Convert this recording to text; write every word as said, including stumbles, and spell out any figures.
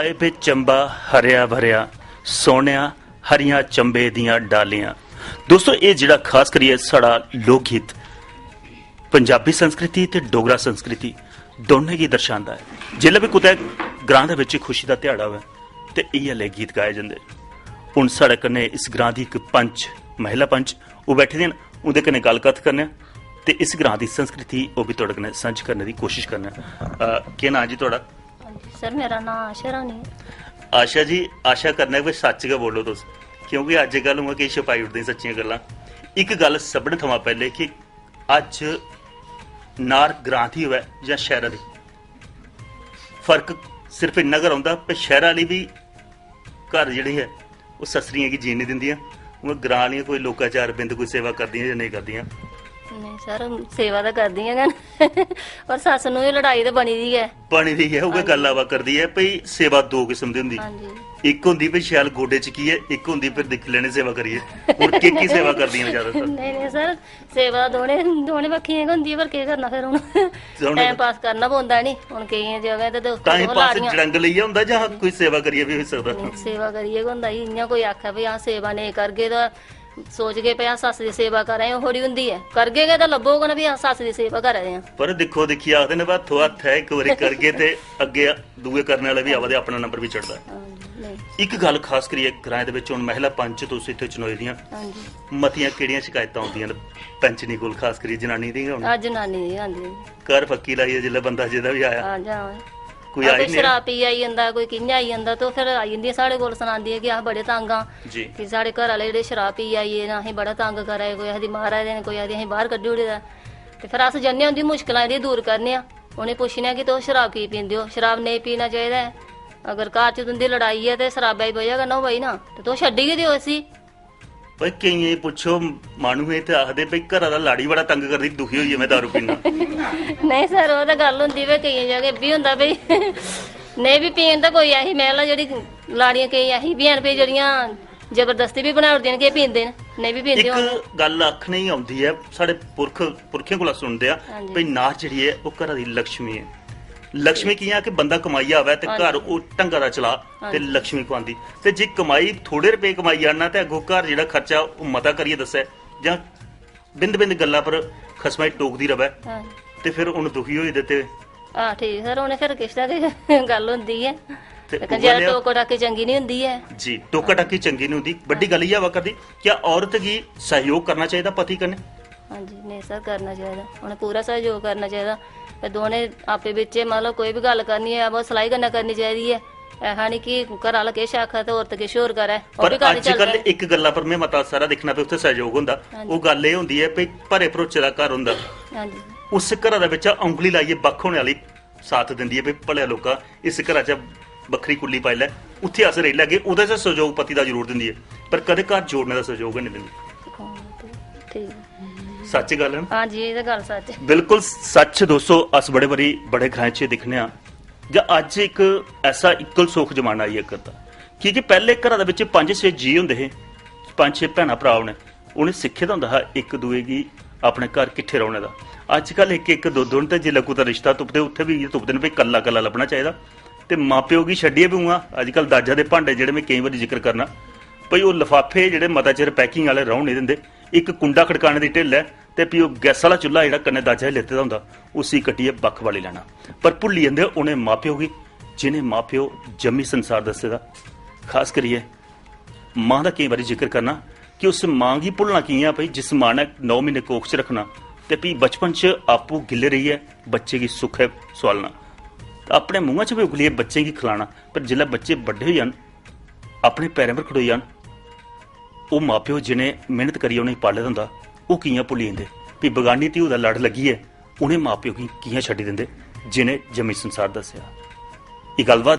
ए बे चंबा हरेआ भरेआ, सोहणेआ, हरियां चंबे दियां डालियां। दोस्तो, एह् जेह्ड़ा खास करियै साढ़ा लोक गीत पंजाबी संस्कृति ते डोगरा संस्कृति दौनें गी दर्शांदा ऐ। जेल्लै बी कुतै ग्रां दे बिच खुशी दा ध्याड़ा होऐ ते इ'यै लेह् गीत गाए जंदे। हून साढ़े कन्नै इस ग्रां दी इक पंच, महिला पंच, ओह् बैठी दियां न, उं'दे कन्नै गल्ल कत्थ करने आं ते इस ग्रां दी संस्कृति ओह् बी थुआढ़े कन्नै सांझी करने दी कोशिश करने आं। अ, केह् नांऽ जी थुआढ़ा? हां जी सर, मेरा नांऽ आशा रानी ऐ। आशा जी, आशा करना कि सच्च गै बोलो तुस, क्योंकि अज्जकल उ'आं किश छपाई ओड़दे सच्चियां गल्लां। इक गल्ल सभनें थमां पैह्ले कि अज्ज नार ग्रां दी होऐ जां शैह्रा दी, फर्क सिर्फ इन्ना गै रौंह्दा कि शैह्रा आह्ली बी घर जेह्ड़ी ऐ ओह् सस्सरियें गी जीन निं दिंदियां, उ'आं ग्रां आह्लियां कोई लोकाचार बिंद कोई सेवा करदियां जां नेईं करदियां। नेईं सर, सेवा ते करदियां गै न। पर सस्स नूं लड़ाई ते बनी दी ऐ। बनी दी ऐ, उ'ऐ गल्ल आवा करदी ऐ भई सेवा दो किस्म दी होंदी। हां जी। इक होंदी भई शैल गोडे चुक्कियै, इक होंदी फिर दिक्खी लैने सेवा करियै। हून केह् केह् सेवा करदियां न ज्यादातर? नेईं नेईं सर, सेवा दोने दोने बक्खियें गै होंदी ऐ, पर केह् करना फिर हून? ते हून टाइम पास करना पौंदा ऐ नी। हून केइयें जगहें ते दोस्त टाइम पास लाड़ियां जड़ंग लेइयै होंदा जां कोई सेवा करियै बी होई सकदा? नेईं, सेवा करियै गै होंदा जी। इ'यां कोई आखै भई अस सेवा नेईं करगे तां सोचगे भई अस सस्स दी सेवा करा दे आं, ओह् थोड़ी होंदी ऐ। करगे गै तां लब्भोग ना भई अस सस्स दी सेवा करा दे आं। पर दिक्खो दिक्खी आखदे न, हत्थो हत्थ ऐ, इक बारी करगे ते अग्गें दूए करने आह्ले बी आवा दे, अपना नंबर बी चढ़दा ऐ। हां जी, नेईं। इक गल्ल खास करियै ग्राएं दे बिच, हून महिला पंच तुस इत्थै चुनोई दियां, हां जी। मतियां केह्ड़ियां शकैतां औंदियां न पैंचनी कोल, खास करियै जनानी दियां गै होन? हां, जनानी दियां गै होंदियां जी। घर फक्की लाइयै जिसलै बंदा जेह्दा बी आया। हां, जां कोई हां, आई कोई निं। शराब पी आई जंदा, कोई कि'यां आई जंदा, ते ओह् फिर आई जंदियां साढ़े कोल, सनांदियां कि अस बड़े तंग आं जी। कि साढ़े घर आह्ले जेह्ड़े शराब पी आई गे न, असें बड़ा तंग करा दे, कोई आखदी मारा दे न, कोई आखदी असें बाहर कड्ढी ओड़े दा। ते फिर अस जन्ने आं, उं'दी मुश्कलां जेह्ड़ियां दूर करने आं, उ'नें पुच्छने आं कि तुस शराब की पींदे ओ? शराब नेईं पीना चाहिदा ऐ। अगर घर च तुं'दी लड़ाई ऐ ते शराबै दी बजह कन्नै होआ दी ना, ते तुस छड्डी गै देओ इसी। भाई, केइयें गी पुच्छो, माह्नुएं ते आखदे, "भाई, घरा दा लाड़ी बड़ा तंग करदी, दुखी होइयै में दारू पीना।" नेईं सर, ओह् ते गल्ल होंदी, भाई, केइयें जगह एह् बी होंदा, भाई, नेईं बी पीन ते कोई ऐसी महिला जेह्ड़ी, लाड़ियां केईं ऐसी बी हैन, भाई, जेह्ड़ियां जबरदस्ती बी बनाई ओड़दियां न कि एह् पींदे न, नेईं बी पींदे इक होन। गल्ल आखने गी औंदी ऐ, साढ़े पुरख, पुरखें कोला सुनदे आ, हां जी। भाई, नार जेह्ड़ी ऐ, ओह् घरा दी लक्ष्मी ऐ। लक्ष्मी कि'यां कि बंदा कमाइयै आवै ते हां जी। घर ओह् ढंगा दा चला ते हां जी। लक्ष्मी खुआंदी। ते जे कमाई, थोड़े रपेऽ कमाई आना ते अग्गों घर जेह्ड़ा खर्चा ओह् मता करियै दस्सै, जां बिंद बिंद गल्ला पर खसमा गी टोकदी रवै, हां। ते फिर उन दुखी होई दे ते हां, ठीक सर, उ'नें फिर किश ना किश गल्ल होंदी ऐ। ते लेकिन उ'ऐ ज्यादा नेहा टोका टाकी चंगी निं होंदी ऐ। जी, टोका टाकी चंगी निं होंदी। बड्डी गल्ल इ'यै आवा करदी, क्या औरत गी सैह्योग करना चाहिदा पति कन्नै? हां जी, नेईं सर, करना चाहिदा, उ'नें पूरा सैह्योग करना चाहिदा। ते दोनें आपे बिच्चे, मतलब, कोई बी गल्ल करनी होऐ, बस सलाई कन्नै करनी चाहिदी ऐ। ऐसा निं कि घरा आह्ला किश आखै ते औरत किश होर करै, ओह् पर बी घर अज्जकल चलदा ऐ। इक गल्ला पर में मता सारा दिक्खना पे उत्थै सैह्योग होंदा। हां जी। ओह् गल्ल एह् होंदी ऐ भई भरे भरोचे दा घर होंदा। हां जी। उस घरा दे बिच्चा औंगली लाइयै बक्ख होने आह्ली साथ दिंदी ऐ भई भलेआ लोका इस घरा च बक्खरी कुल्ली पाई लै, उत्थै अस रेही लैगे, ओह्दे च सैह्योग पति दा जरूर दिंदी ऐ, पर कदें घर जोड़ने दा सैह्योग गै निं दिंदी। ठीक। सच्च गल्ल ऐ ना? हां जी, एह् ते गल्ल सच्च ऐ। बिल्कुल सच्च दोस्तो, अस बड़े बारी बड़े ग्राएं च दिक्खने आं जां अज्ज इक ऐसा इक्कल सोख जमाना आई करदा, की के पैह्ले घरा दे बिच पंज छे जी होंदे हे, पंज छे भैनां भ्राऽ होने, उ'नें सिक्खे दा होंदा हा इक दूए गी अपने घर किट्ठे रौह्ने दा। अज्जकल इक इक दो दो न, ते जिसलै कुतै रिश्ता तुपदे उत्थै बी इ'यै तुपदे न भई कल्ला कल्ला लब्भना चाहिदा। ते मां प्यो गी छड्डियै बी उ'आं अज्जकल दाजा दे भांडे जेह्ड़े में केईं बारी जिक्र करना, भई ओह् लफाफे जेह्ड़े मता चिर packing आह्ले रौह्न निं दिंदे, इक कुंडा खड़काने दी ढिल्ल ऐ ते फ्ही ओह् गैसा आह्ला चुल्हा जेह्ड़ा कन्नै दाजा च लेते दा होंदा, उसी कट्टियै बक्ख बाली लैना। पर भुल्ली जंदे उ'नें मां प्यो गी जि'नें मां प्यो जम्मी संसार दस्से दा। खास करियै मां दा केईं बारी जिक्र करना कि उस मां गी भुल्लना कि'यां, भई जिस मां ने नौ म्हीने कोख च रक्खना ते फ्ही बचपन च आपूं गिल्ले रेहियै बच्चे गी सुक्खै सोआलना, ते अपने मुंहै च बी उगलियै बच्चें गी खलाना, पर जिसलै बच्चे बड्डे होई जान, अपने पैरें पर खड़ोई जान, ओह् मां प्यो जि'नें मेह्नत करियै उ'नेंगी पाले दा होंदा, ओह् कि'यां भुल्ली जंदे? फ्ही बगानी धियु दा लड़ लग्गियै उ'नें मां प्यो गी कि'यां छड्डी दिंदे जि'नें जम्मी संसार दस्सेआ? एह् गल्लबात